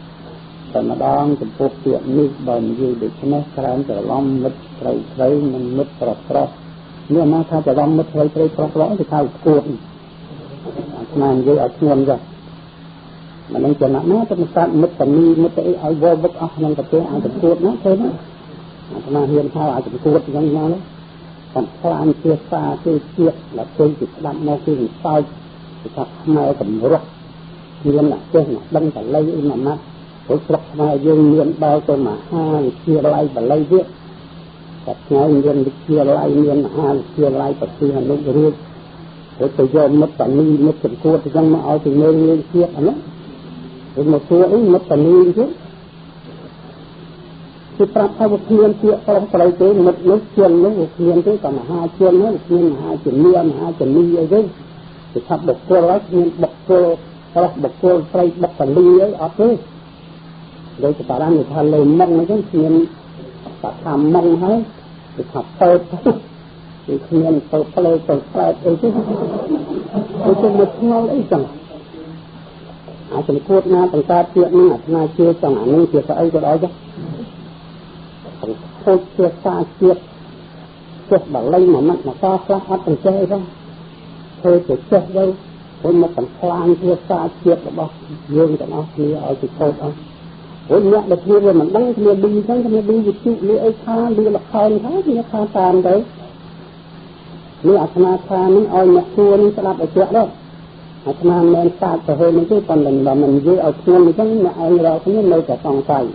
តែម្ដងចំពោះពាក្យនេះបើនិយាយដូច្នេះក្រែងច្រឡំមិត្តស្រីស្រីនិងមិត្តប្រុសប្រុសនេះណាថាច្រឡំមិត្តស្រីស្រីប្រុសប្រុសគេថាគួតអាត្មានិយាយឲ្យធ្ងន់ចុះមិននឹងចំណាក់ណាទៅកាត់មិត្តនីមិត្តអីឲ្យវល់វឹកអស់ក្នុងប្រទេសអាចគួតណាទេណាអាត្មាហ៊ានថាអាចគួតយ៉ាងណានោះបំផ្លាញភាសាគេជាតិដល់ពេលគេស្ដាប់មកគេសើចគេថាខ្មែរកម្រោះមានអ្នកចេះអ្នកដឹងតល័យអីមួយម៉ាត់ព្រោះស្រុកខ្មែរយើងមានដល់ទៅមហាវិទ្យាល័យបាលីទៀតតែថ្ងៃមានវិទ្យាល័យមានមហាវិទ្យាល័យប្រទេសអនុរាជព្រោះទៅយកមិត្តនីមិត្តចំគួតអញ្ចឹងមកឲ្យទៅមើលងាយជាតិអានោះព្រោះមកសួរអីមិត្តនីទៀតគេប្រាប់ថាវាគ្មានពាក្យប្រុសស្រីទេមិត្តនោះជានោះវាគ្មានទេក៏មហាជននោះវាគ្មានមហាជំនាមហាជំនីអីទេគេថាបុគ្គលហើយគ្មានបុគ្គលប្រុសបុគ្គលស្រីបុគ្គលីអីអត់ទេដោយតារានិថាលេមុងអញ្ចឹងគ្មានតាថាមុងហើយគេថាពេតគេគ្មានទៅផ្លេទៅផ្លែអីទេគេទៅមកឆ្ងល់អីចឹងអាចចំគួតណាបង្កើតពាក្យនេះអាត្មាជឿចង់អានឹងជាស្អីក៏ដោយចុះខូចភាសាជាតិចេះបាលីមួយម៉ាត់មកតខ្លះអត់ទាំងចេះអីផងធ្វើទៅចេះទៅព្រោះមកបំផ្លាញភាសាជាតិរបស់យើងទាំងអស់គ្នាឲ្យទៅខូចអស់ព្រោះអ្នកដែលគ្នាវាមិនដឹងគ្នាឌីចឹងគ្នាឌីវិទ្យុលីអីខាលីលខោនថាគ្នាខាតាមទៅនេះអាត្មាថានឹងឲ្យអ្នកគួរនឹងស្ដាប់ឲ្យជាក់ដែរអាត្មាមិនមែនសាចទៅហើយនេះទេប៉ុន្តែបើមិននិយាយឲ្យធ្ងន់អញ្ចឹងអ្នកឯងរាល់គ្នានៅតែសង្ស័យ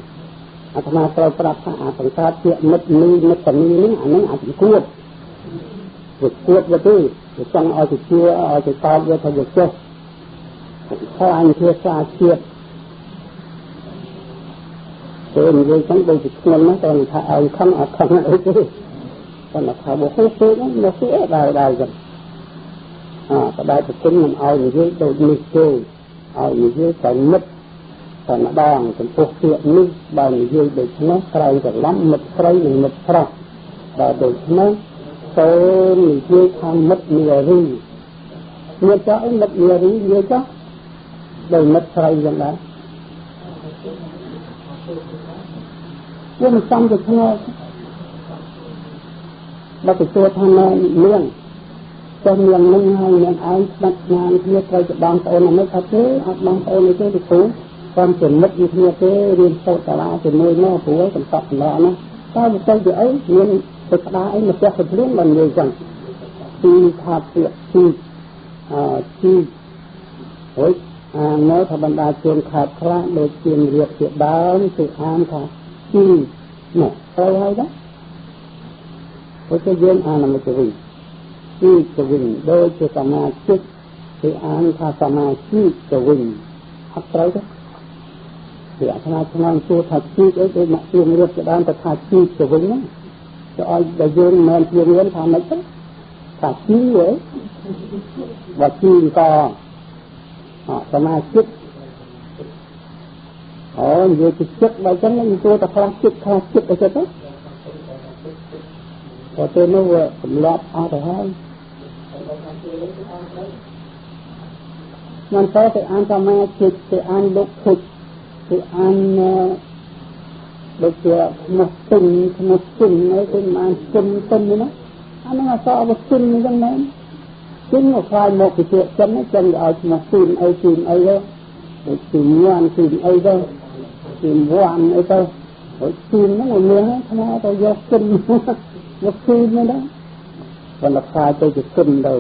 អាត្មាត្រូវប្រាប់ថាអាបង្កើតជាមិត្តនីមិត្តនីនេះអានឹងអាចគួតវាគួតវាទេវាចង់ឲ្យទៅជឿឲ្យទៅតបវាថាវាចេះខ្លាញ់ភាសាជាតិពេលនិយាយចឹងដូចជាធ្ងន់ណាស់តែថាឲ្យខឹងអត់ខឹងអីទេប៉ុន្តែថាបើហូបពេកហ្នឹងមកសួរដែរដែរចឹងបដិប្រគុណមិនឲ្យនិយាយដូចនេះទេឲ្យនិយាយតែមិត្តតែម្ដងចំពោះពាក្យនេះបើនិយាយដូច្នេះក្រែងច្រឡំមិត្តស្រីនិងមិត្តប្រុសបើដូច្នេះសូមនិយាយថាមិត្តនារីមានចោះអីមិត្តនារីនិយាយចោះដោយមិត្តស្រីយ៉ាងដែរវាមិនសមទៅឆ្ងល់បើទៅសួរថានាងចុះនាងនឹងហើយនាងឯងស្ដាច់ញ៉ាំគ្នាត្រូវជាបងប្អូនមិនថាទេអត់បងប្អូនទេទៅគ្រូតាមជាមិត្តគ្នាទេរៀនសូត្រសាលាជាមួយនោះព្រោះកំសត់សម្រាប់ណាតើវាទៅជាអីមានទៅក្តារអីមកផ្ទះទៅភ្លាមមិននិយាយចឹងទីថាពាក្យទីទីហើយអាននៅថាបណ្ដាជនខេត្តខ្លះដូចជារៀបជាដើមគឺអានថាទីនោះត្រូវហើយដែរព្រោះតែយើងអានមកទៅវិញទីទៅវិញដូចជាសមាជិកគេអានថាសមាជិកទៅវិញអត់ត្រូវទេគេអាត្មាឆ្ងល់សួរថាជីកអីដូចមកជារៀបជាដើមទៅថាជីកទៅវិញហ្នឹងទៅឲ្យដល់យើងមិនមែនជារៀនថាម៉េចទៅថាជីអីបើជីក៏សមាជិកអូនិយាយពីចិត្តបើចឹងខ្ញុំសួរតែខ្លះចិត្តខ្លះចិត្តអីទៅក៏ទៅនោះវាទម្លាប់អស់ទៅហើយមិនទៅទៅអានសមាជិកទៅអានលោកខិចទៅអានដូចជាឈ្មោះទិញឈ្មោះទិញអីទៅអានជិមទិញណាអានឹងអសរវាជិមអញ្ចឹងមែនជិមមកខ្លាយមកពីជាចិនចិនឲ្យឈ្មោះជិមអីជិមអីទៅដូចជិមញ៉ាំជិមអីទៅជិមវ៉ាន់អីទៅហើយជិមហ្នឹងវាមានខ្មែរទៅយកជិមយកជិមហ្នឹងដែរប៉ុន្តែខ្លាយទៅជាជិមទៅ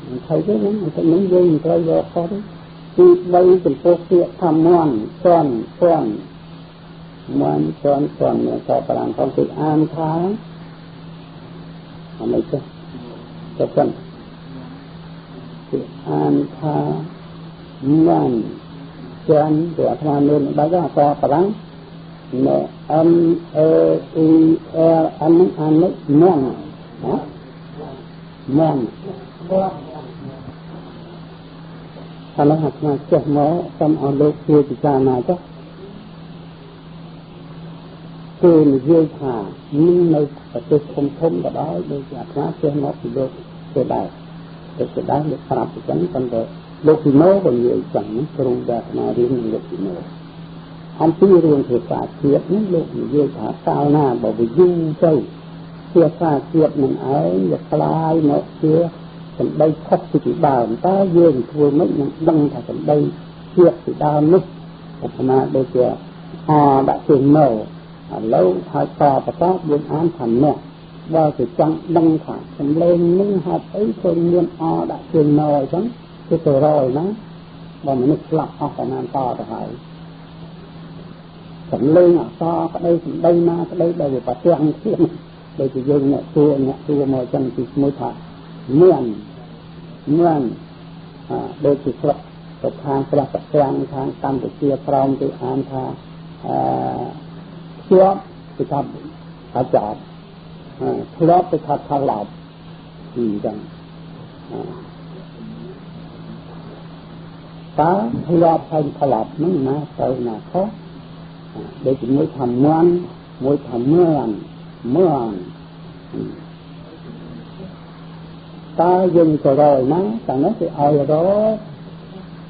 មិនthấyទេហ្នឹងតែនឹងយើងមិនត្រូវយកខុសទេទី3ចំពោះពាក្យថាមន់សន់សន់មន់សន់សន់មានតប្រាំផងគឺអានថាអីទេទៅសិនគឺអានថាមន់សន់គឺអាត្មាមានបាច់អក្សរប្រាំង ណែ M A E L N ហ្នឹងអាននេះមាន់ណាមាន់ឥឡូវអាត្មាចេះមកសូមឲ្យលោកជួយពិចារណាចុះគឺនិយាយថានឹងនៅប្រទេសធំធំក៏ដោយដូចជាអាត្មាចេះមកពីលោកគេដែរទៅគេដែរលោកប្រាប់អញ្ចឹងប៉ុន្តែលោកពីណូក៏និយាយចឹងគ្រូដែលអាត្មារៀននឹងលោកពីណូអំពីរឿងភាសាជាតិនេះលោកនិយាយថាកាលណាបើវាយូរទៅភាសាជាតិនឹងឯងវាក្លាយមកជាសម្ដីខុសពីដើមតើយើងធ្វើម៉េចនឹងដឹងថាសម្ដីជាតិពីដើមនោះឧបមាដូចជាអដាក់ជើងនៅឥឡូវហើយតបន្តយើងអានថាអ្នកបើគេចង់ដឹងថាសម្លេងនឹងហេតុអីឃើញមានអដាក់ជើងនៅអញ្ចឹងគឺទៅរយណាបើមនុស្សស្លាប់អស់ប្រមាណតទៅហើយសម្លេងអក្សរក្តីសម្ដីណាក្តីដែលវាប្រទាំងគ្នាដូចជាយើងអ្នកសួរមកអញ្ចឹងទីមួយថាមានមានដូចជាស្រុកទៅខាងព្រះប្រទាំងខាងកម្ពុជាក្រោមគេអានថាជាប់ទៅថាអាចារ្យធ្លាប់ទៅថាថាឡប់អញ្ចឹងតើធ្លាប់ហើយធ្លាប់ហ្នឹងណាទៅណាខុសដូចជាមួយថាមាន់មួយថាមាន់មាន់តើយើងទៅរយណាតែនោះគេឲ្យរក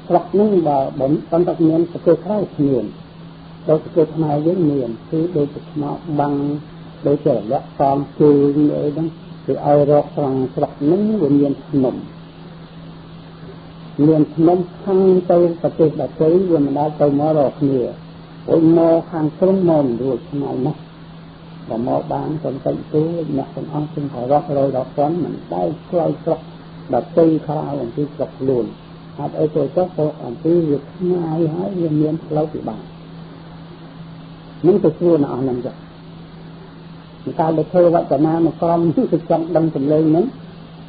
ស្រុកហ្នឹងបើប៉ុន្តែមានប្រទេសក្រៅគ្មានដូចប្រទេសខ្មែរយើងមានគឺដូចជាខ្មោចបាំងដូចជារលាក់សំជើងអីហ្នឹងគេឲ្យរកត្រង់ស្រុកហ្នឹងវាមានភ្នំមានភ្នំខាងទៅប្រទេសដទៃវាមិនដែលទៅមករកគ្នាអូយមកខាងក្រុងមកមិនរួចឆ្ងាយណាស់បើមកបានសំតិចទូអ្នកទាំងអស់ទាំងរាប់រយដល់ពាន់មិនដែលឆ្លើយស្រុកដទៃក្រៅអំពីស្រុកខ្លួនហេតុអីទៅចុះព្រោះអំពីវាឆ្ងាយហើយវាមានផ្លូវពិបាកនឹងទៅស្រួលណាស់អស់ហ្នឹងចុះកាលដែលធ្វើវចនាមកក្រុមគឺចង់ដឹងសម្លេងហ្នឹង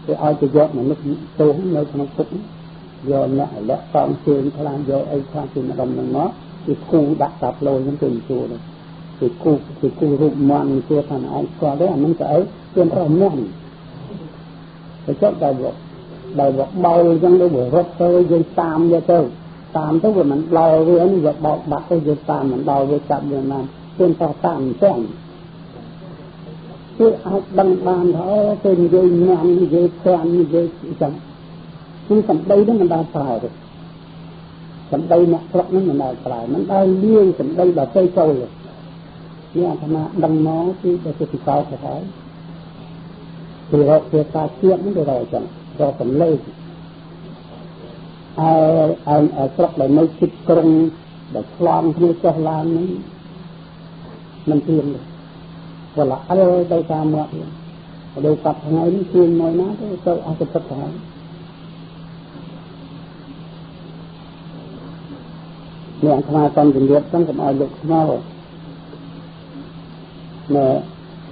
គេឲ្យទៅយកមនុស្សទោសនៅក្នុងគុកយកអ្នកលាក់កងជើងខ្លាំងយកអីខ្លាំងពីម្ដុំហ្នឹងមកគេគូដាក់តាផ្លូវហ្នឹងទៅជួលគេគូរូបមន្តជួថាឯងស្គាល់ទេអាហ្នឹងទៅអីគេប្រមាន់ទៅចុះដល់បោលអញ្ចឹងដូចរត់ទៅយើងតាមយកទៅតាមទៅវាមិនដល់វានេះវាបោកបាក់ទៅយើងតាមមិនដល់វាចាប់វាណាគេតតាមអញ្ចឹងគេអាចដឹងបានថាអូគេនិយាយញ៉ាំនិយាយផ្ទាំងនិយាយអញ្ចឹងគឺសម្ដីហ្នឹងមិនដែលប្រែទេសម្ដីអ្នកស្រុកហ្នឹងមិនដែលប្រែមិនដែលលាយសម្ដីដល់ទៅចូលទេនេះអាត្មាដឹងមកគឺទៅពិសោធន៍ទៅហើយគឺរកភាសាជាតិហ្នឹងទៅរកអញ្ចឹងរកសម្លេងឯស្រុកដែលនៅជិតក្រុងដែលឆ្លងគ្នាចុះឡើងហ្នឹងមិនទៀងទេវល់អល់ទៅតាមមាត់ដូចកាត់ថ្ងៃនេះទៀងមួយណាទៅទៅអស់ទៅទឹកទៅហើយនេះអាត្មាតាមជំរាបហ្នឹងកុំឲ្យលោកស្មោណែ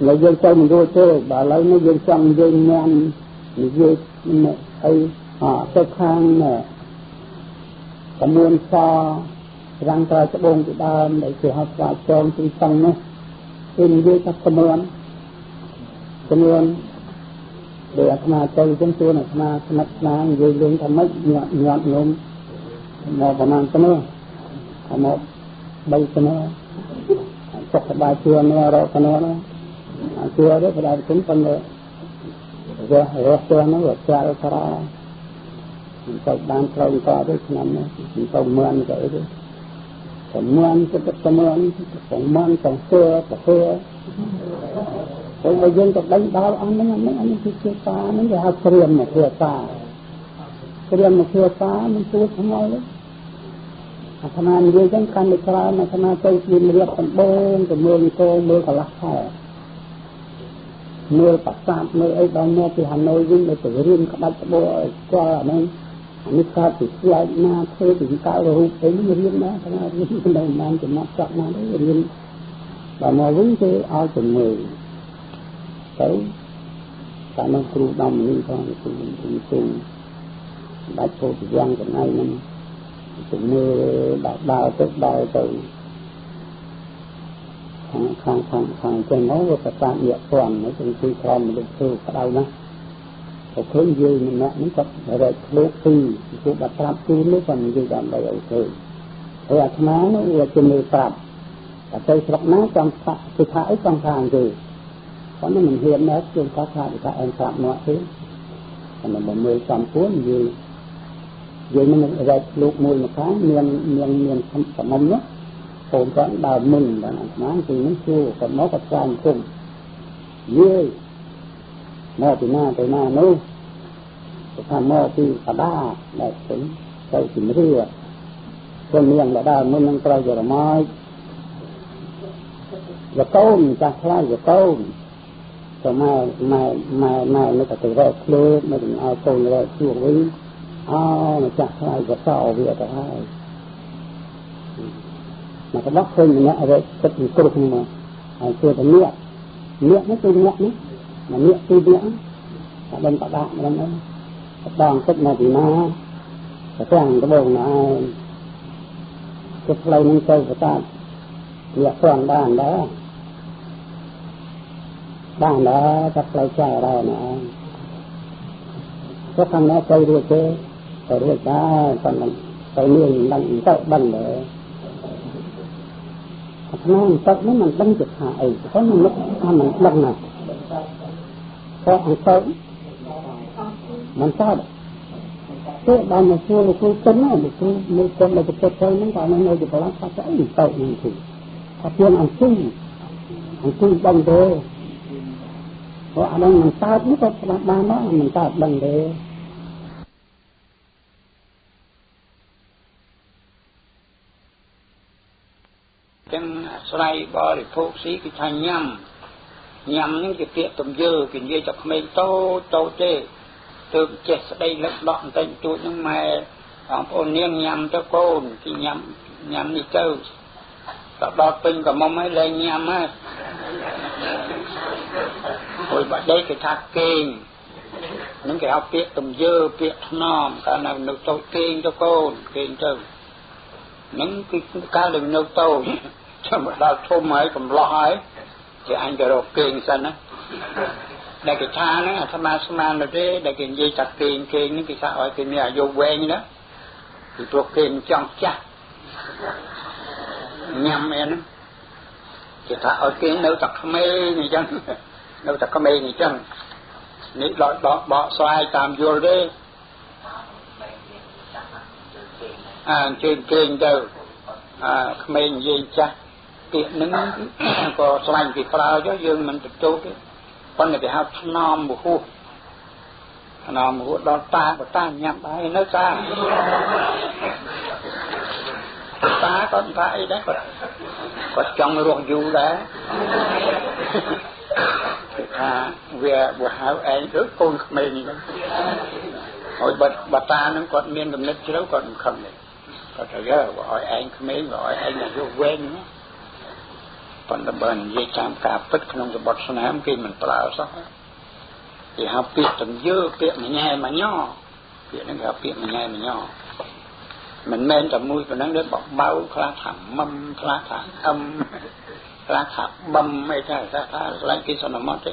នៅយើងទៅមិនរួចទេបើឥឡូវនេះយើងចង់និយាយមាន់និយាយអីទៅខាងចំនួនសរាំងក្រៅត្បូងពីដើមដែលគេហៅស្វាចងទីសឹងនោះគេនិយាយថាចំនួនដែលអាត្មាទៅចឹងជួនអាត្មាស្និទ្ធស្នាលនិយាយលេងថាម៉េចញាត់ញោមមកប្រហែលទៅនោះមក3ទៅនោះសុខសប្បាយជួនរកទៅនោះជួនទៅបដាគុំប៉ុន្តែរស់ទៅនោះវាចាល់ក្រមិនទៅបានផ្លូវតទៅឆ្នាំនេះមិនទៅមឿនទៅអីទេតែមឿនទៅទៅមឿនទៅមឿនទៅសឿទៅសឿព្រោះបើយើងទៅដេញដល់អស់ហ្នឹងអានេះគឺជាតាហ្នឹងគេហៅព្រាមភាសាព្រាមភាសាមិនទួស្មោលទេអាត្មានិយាយចឹងកាន់តែច្រើនអាត្មាទៅជារៀបដំបូងទៅមើលគោមើលកន្លះខែមើលប្រាសាទមើលអីដល់មកពីហាណូយវិញទៅរៀនក្បាច់ក្បួលឲ្យស្គាល់អាហ្នឹងអានេះកើតពីស្លែកណាធ្វើពីកើតរូបអីនេះរៀនណាអាត្មារៀនមិនបានចំណាប់ចប់ណាទេរៀនដល់មកវិញគេឲ្យទៅមើលទៅតែនឹងគ្រូដំនេះផងគ្រូគ្រូដាច់ពោធិយ៉ាងកណៃហ្នឹងទៅមើលដល់ដើរទៅដល់ទៅ ខាងខាងខាងចេញមកវាប្រសាទញាក់ពាន់នៅក្នុងទីក្រមមនុស្សធ្វើក្តៅណាស់ក៏ឃើញយើងម្នាក់នេះគាត់រែកឃ្លោកពីគឺបាត់ប្រាប់ជូននេះគាត់និយាយដើម្បីឲ្យឃើញហើយអាត្មានោះវាជំនឿប្រាប់តែទៅស្រុកណាចង់ថាគឺថាអីចង់ថាអង្គើគាត់នឹងមិនហ៊ានដែរជួនគាត់ថាថាអញប្រាប់មកទេតែមកមើលសំពួនយើងយើងនឹងរែកលោកមួយមកខាងមានមានមានសំមុំនោះកូនគាត់ដើរមុនបានអាត្មាគឺនឹងជួគាត់មកគាត់ស្វាគុំយាយមកពីណាទៅណានោះគាត់ថាមកពីបដាដែលទៅទៅជំរឿคนនាងដែលមុននឹងត្រូវយរមកយកកូនចាស់ខ្លាចយកកូនទៅម៉ែម៉ែម៉ែម៉ែនៅតែទៅរកឃ្លើមិនឲ្យកូនរកជួវិញអូម្ចាស់ខ្លាចក៏សោវាទៅហើយមកក៏ឃើញម្នាក់រកទឹកគ្រោះមកហើយជួយតែអ្នកអ្នកនេះគឺអ្នកនេះមកអ្នកគឺអ្នកតែដឹងបដាមិនដឹងអីដងទឹកមកពីណាទៅទាំងដបងណាឯងទៅផ្លូវនឹងទៅបតាអ្នកព្រមបានដែរបានដែរតែផ្លូវចែដែរណាទៅខាងណាទៅរួចទេទៅរួចដែរប៉ុន្តែទៅមាននឹងទៅដឹងដែរអាត្មាទឹកនេះមិនដឹងជាថាអីប៉ុន្តែនឹកថាមិនដឹងណាក៏អង្គទៅមិនតើទេបានមកជួលលោកគ្រូចិនណាលោកគ្រូមួយគុំនៅប្រទេសទៅហ្នឹងក៏នៅនៅប្រឡាក់ថាស្អីទៅហ្នឹងគឺថាជាងអង្គុយអង្គុយដឹងទេព្រោះអានឹងមិនតើនេះក៏ស្ដាប់បានដែរមិនតើដឹងទេចឹងអាស្រ័យបរិភោគស៊ីគឺថាញ៉ាំញ៉ាំហ្នឹងជាពាក្យទំយើគេនិយាយតែក្មេងតូចតូចទេទើបចេះស្ដីលឹកដកបន្តិចបន្តួចហ្នឹងម៉ែបងប្អូននាងញ៉ាំទៅកូនគេញ៉ាំញ៉ាំនេះទៅដល់ពេញកំមុំហើយលែងញ៉ាំហើយអូយបាក់ដេកគេថាគេងហ្នឹងគេហៅពាក្យទំយើពាក្យថ្នមកាលនៅនៅតូចគេងទៅកូនគេងទៅហ្នឹងគឺកាលនៅតូចចាំដល់ធំហើយកំឡោះហើយគេអញទៅរកគេងសិនណាដែលគេថាហ្នឹងអាត្មាស្មានទៅទេដែលគេនិយាយថាគេងគេងហ្នឹងគេថាឲ្យគេមានអាយុវែងណាពីព្រោះគេមិនចង់ចាស់ញ៉ាំអីហ្នឹងគេថាឲ្យគេនៅតែក្មេងអញ្ចឹងនៅតែក្មេងអញ្ចឹងនេះដល់បកបកស្រាយតាមយល់ទេអាអញ្ជើញគេងទៅអាក្មេងនិយាយចាស់ពាក្យហ្នឹងក៏ស្លាញ់គេប្រើចុះយើងមិនទទួលទេប៉ុន្តែគេហៅថ្នមមហួសថ្នមមហួសដល់តាបើតាញ៉ាំបាយនៅតាតាគាត់ថាអីដែរគាត់គាត់ចង់រស់យូរដែរគេថាវាវាហៅឯងដូចកូនក្មេងហ្នឹងហើយបើតាហ្នឹងគាត់មានគំនិតជ្រៅគាត់មិនខឹងទេគាត់ថាយើបើឲ្យឯងក្មេងបើឲ្យឯងអាយុវែងហ្នឹងប៉ុន្តែបើនិយាយតាមការពិតក្នុងសម្បត្តិស្នាមគេមិនប្រើសោះគេហៅពាក្យទាំងយើពាក្យមញ៉ែមញ៉ពាក្យហ្នឹងគេហៅពាក្យមញ៉ែមញ៉មិនមែនតែមួយប៉ុណ្ណឹងទេបបៅខ្លះថាមឹមខ្លះថាអឹមខ្លះថាបឹមអីថាថាឡើងគេសន្មត់ទេ